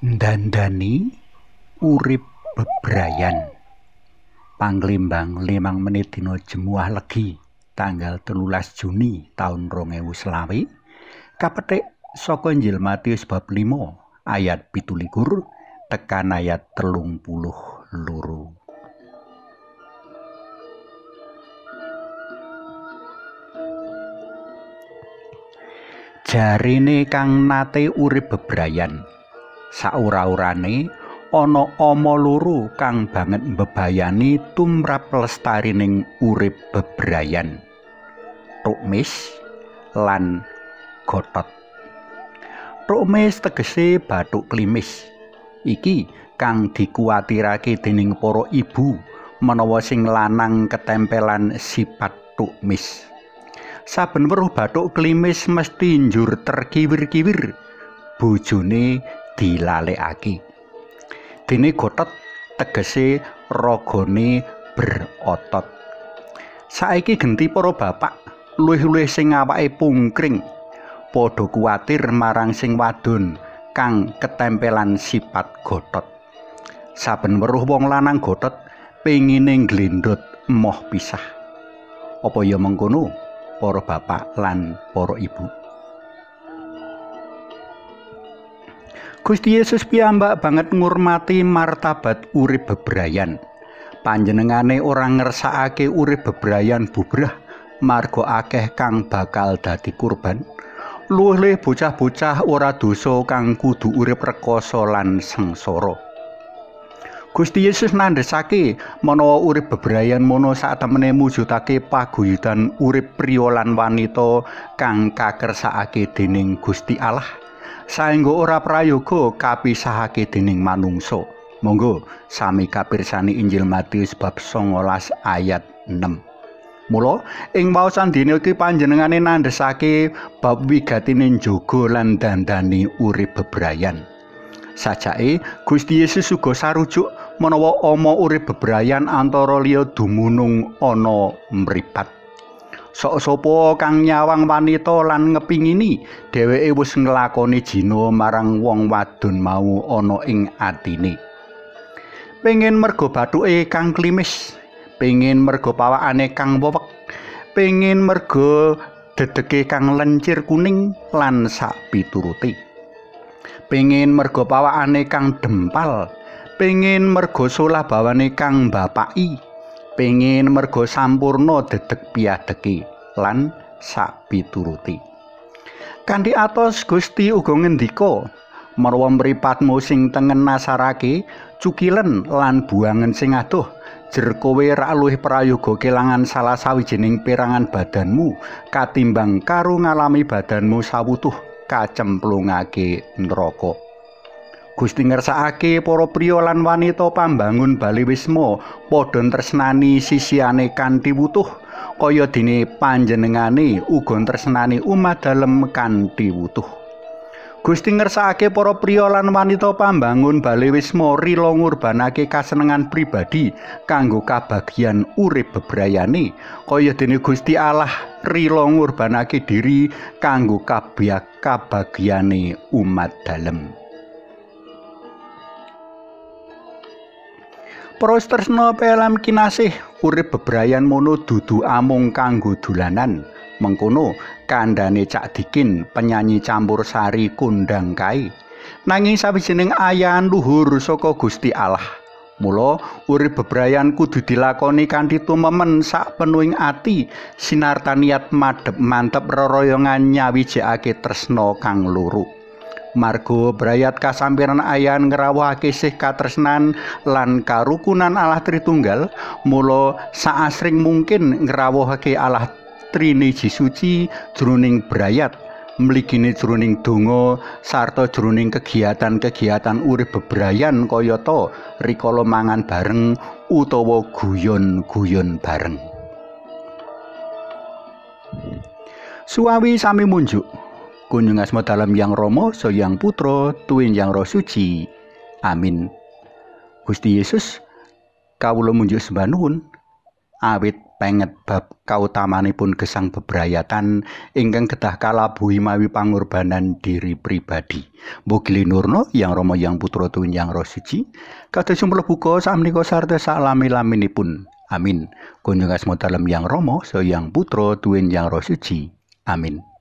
Ndandani urip bebrayan. Panglimbang 5 menit dina Jemuah Legi tanggal 13 Juni taun 2020 kapethik saka Injil Matius bab 5 ayat 17 tekan ayat 32. Jarene kang nate urip bebrayan, saura-urane ana ama loro kang banget mbebayani tumrap lestarining urip bebrayan: Tukmis lan Gotot. Tukmis tegese bathuk klimis. Iki kang dikuwatirake dening para ibu menawa sing lanang ketempelan sifat tukmis. Saben weruh bathuk klimis mesti njur terkiwir-kiwir, bojone dilalekake. Dene gotot tegese ragane berotot. Saiki genti para bapak luwih-luwih sing awake pungkring padha kuwatir marang sing wadon kang ketempelan sifat gotot. Saben weruh wong lanang gotot pengine nglendhot emoh pisah. Apa ya mengkono para bapak lan para ibu? Gusti Yesus piyambak banget ngurmati martabat urip bebrayan. Panjenengane ora ngersakake urip bebrayan bubrah marga akeh kang bakal dadi kurban. Luwih-luwih bocah-bocah ora dosa kang kudu urip rekoso lan sengsara. Gusti Yesus nandhesake menawa urip bebrayan mono satemene mujudake paguyudan urip priya lan wanita kang kakersakake dening Gusti Allah, saengga ora prayoga kapisahake dening manungsa. Monggo sami kapirsani Injil Matius bab 19 ayat 6. Mula ing waosan dina iki panjenengane nandhesake bab wigatine njaga lan dandani urip bebrayan. Sajake Gusti Yesus uga sarujuk menawa ama urip bebrayan antara liya dumunung ana mripat. Sok sapa kang nyawang wanita lan ngepingini, dheweke wis nglakoni jina marang wong wadon mau ana ing atine. Pengen merga bathuke kang klimis, pengen merga pawakane kang wewek, pengen merga dedeke kang lencir kuning lan sak piturute. Pengen merga pawakane kang dempal, pengen merga solah bawane kang bapaki, pengen merga sampurna dedeg piadeke lan sak piturute. Kanthi atos Gusti uga ngendika, menawa mripatmu sing tengen nasarake, cukilen lan buangen sing adoh, jer kowe rak luwih prayoga kelangan salah sawijining perangan badanmu katimbang karo ngalami badanmu sawutuh kacemplungake neraka. Gusti ngersakake para priya lan wanita pambangun bali wisma padha tresnani sisihane kanthi wutuh, kaya dene panjenengane uga tresnani umat dalem kanthi wutuh. Gusti ngersakake para priya lan wanita pambangun bali wisma rila ngurbanake kasenengan pribadi kanggo kabagyan urip bebrayane, kaya dene Gusti Allah rila ngurbanake diri kanggo kabagyane umat dalem. Para tresna pelem kinasih, urip bebrayan mono dudu amung kanggo dolanan. Mengkono kandhane Cak Dikin, penyanyi campur sari kondang kae. Nanging sawijining ayahan luhur saka Gusti Allah. Mula urip bebrayan kudu dilakoni kanthi tumemen sak penuhing ati, sinarta niat madhep mantep reroyongan nyawijekake tresna kang loro. Marga brayat kasampiran ayan ngrawuhake sih katresnan lan karukunan Allah Tritunggal, mula saasring mungkin ngrawuhake Allah Triniji Suci jroning brayat, mligine jroning donga sarta jroning kegiatan-kegiatan urip bebrayan kayata rikala mangan bareng utawa guyon-guyon bareng. Suwawi sami munjuk. Kunjung asma dalem Yang Rama, Yang Putra, tuwin Yang Roh Suci. Amin. Gusti Yesus, kawula munjuk sembah nuwun. Awit penget bab kautamanipun gesang bebrayatan ingkang kedah kalabuhi mawi pangorbanan diri pribadi. Mugi linurna Yang Rama Yang Putra tuwin Yang Roh Suci kados mlebu buka sakmenika sarta saklami-laminipun. Amin. Kunjung asma dalem Yang Rama, saha Yang Putra tuwin Yang Roh Suci. Amin.